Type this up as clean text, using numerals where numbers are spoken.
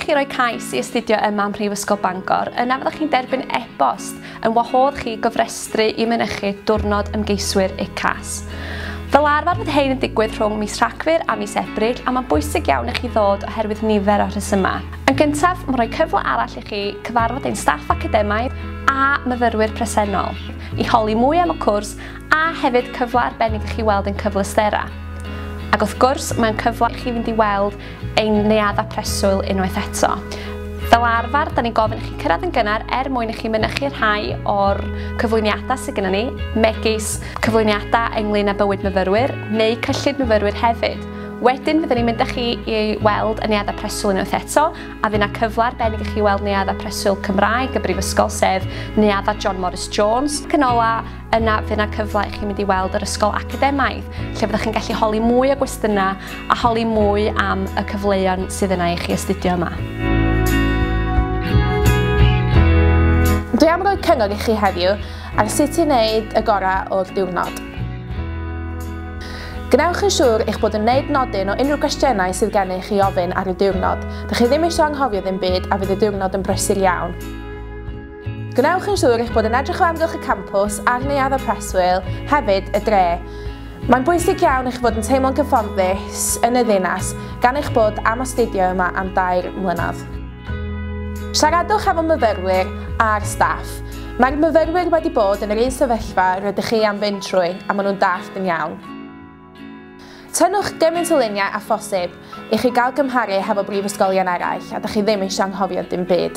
chi roi cais i astudio yma ym Mhrifysgol Bangor, yna fyddwch chi'n derbyn e-bost yn wahodd chi gofrestru i mynychu diwrnod ymgeiswyr UCAS. Fel arfer fydd hein yn digwydd rhwng mis Rhagfyr a mis Ebrill, a mae'n bwysig iawn i chi ddod oherwydd nifer o rhesymau. Yn gyntaf, mae'n rhoi cyfle arall i chi cyfarfod ein staff academaidd a myfyrwyr presennol, i holi mwy am y cwrs a hefyd cyfle arbennig i chi weld ein cyfleusterau. Ac wrth gwrs, mae'n cyfle i chi fynd i weld ein neuaddau preswyl unwaith eto. Fel arfer, da ni'n gofyn i chi cyrraedd yn gynnar er mwyn i chi mynychu rhai o'r cyflwyniadau sydd gennym ni, megis cyflwyniadau ynglyn â bywyd myfyrwyr neu cyllid myfyrwyr hefyd. Wedyn fyddwn ni'n mynd â chi i weld y neuaddau preswyl unwaith eto, a fydd yna cyfle arbennig i chi weld neuaddau preswyl Cymraeg y Brifysgol, sef neuaddau John Morris Jones. Ac yn ola, yna fydd yna cyfle i chi mynd i weld yr ysgol academaidd, lle fyddwch chi'n gallu holi mwy o gwestiynau a holi mwy am y cyfleoedd sydd yna i chi astudio yma. Dwi am roi cyngor i chi heddiw ar sut i wneud y gorau o'r diwrnod. Gwnewch yn siŵr eich bod yn gwneud nodyn o unrhyw gwestiynau sydd gennych chi ofyn ar y diwrnod. Dych chi ddim eisiau anghofio ddim byd a fydd y diwrnod yn brysur iawn. Gwnewch yn siŵr eich bod yn edrych o amgylch y campws a'r neuaddau preswyl, hefyd y dre. Mae'n bwysig iawn eich bod yn teimlo'n cyfforddus yn y ddinas gan eich bod am astudio yma am 3 mlynedd. Siaradwch efo myfyrwyr a'r staff. Mae'r myfyrwyr wedi bod yn yr un sefyllfa rydych chi am fynd trwy a maen nhw'n dallt yn iawn. Tynnwch gymaint o luniau â phosib i chi gael gymharu hefo brifysgolion eraill a dych chi ddim eisiau anghofio dim byd.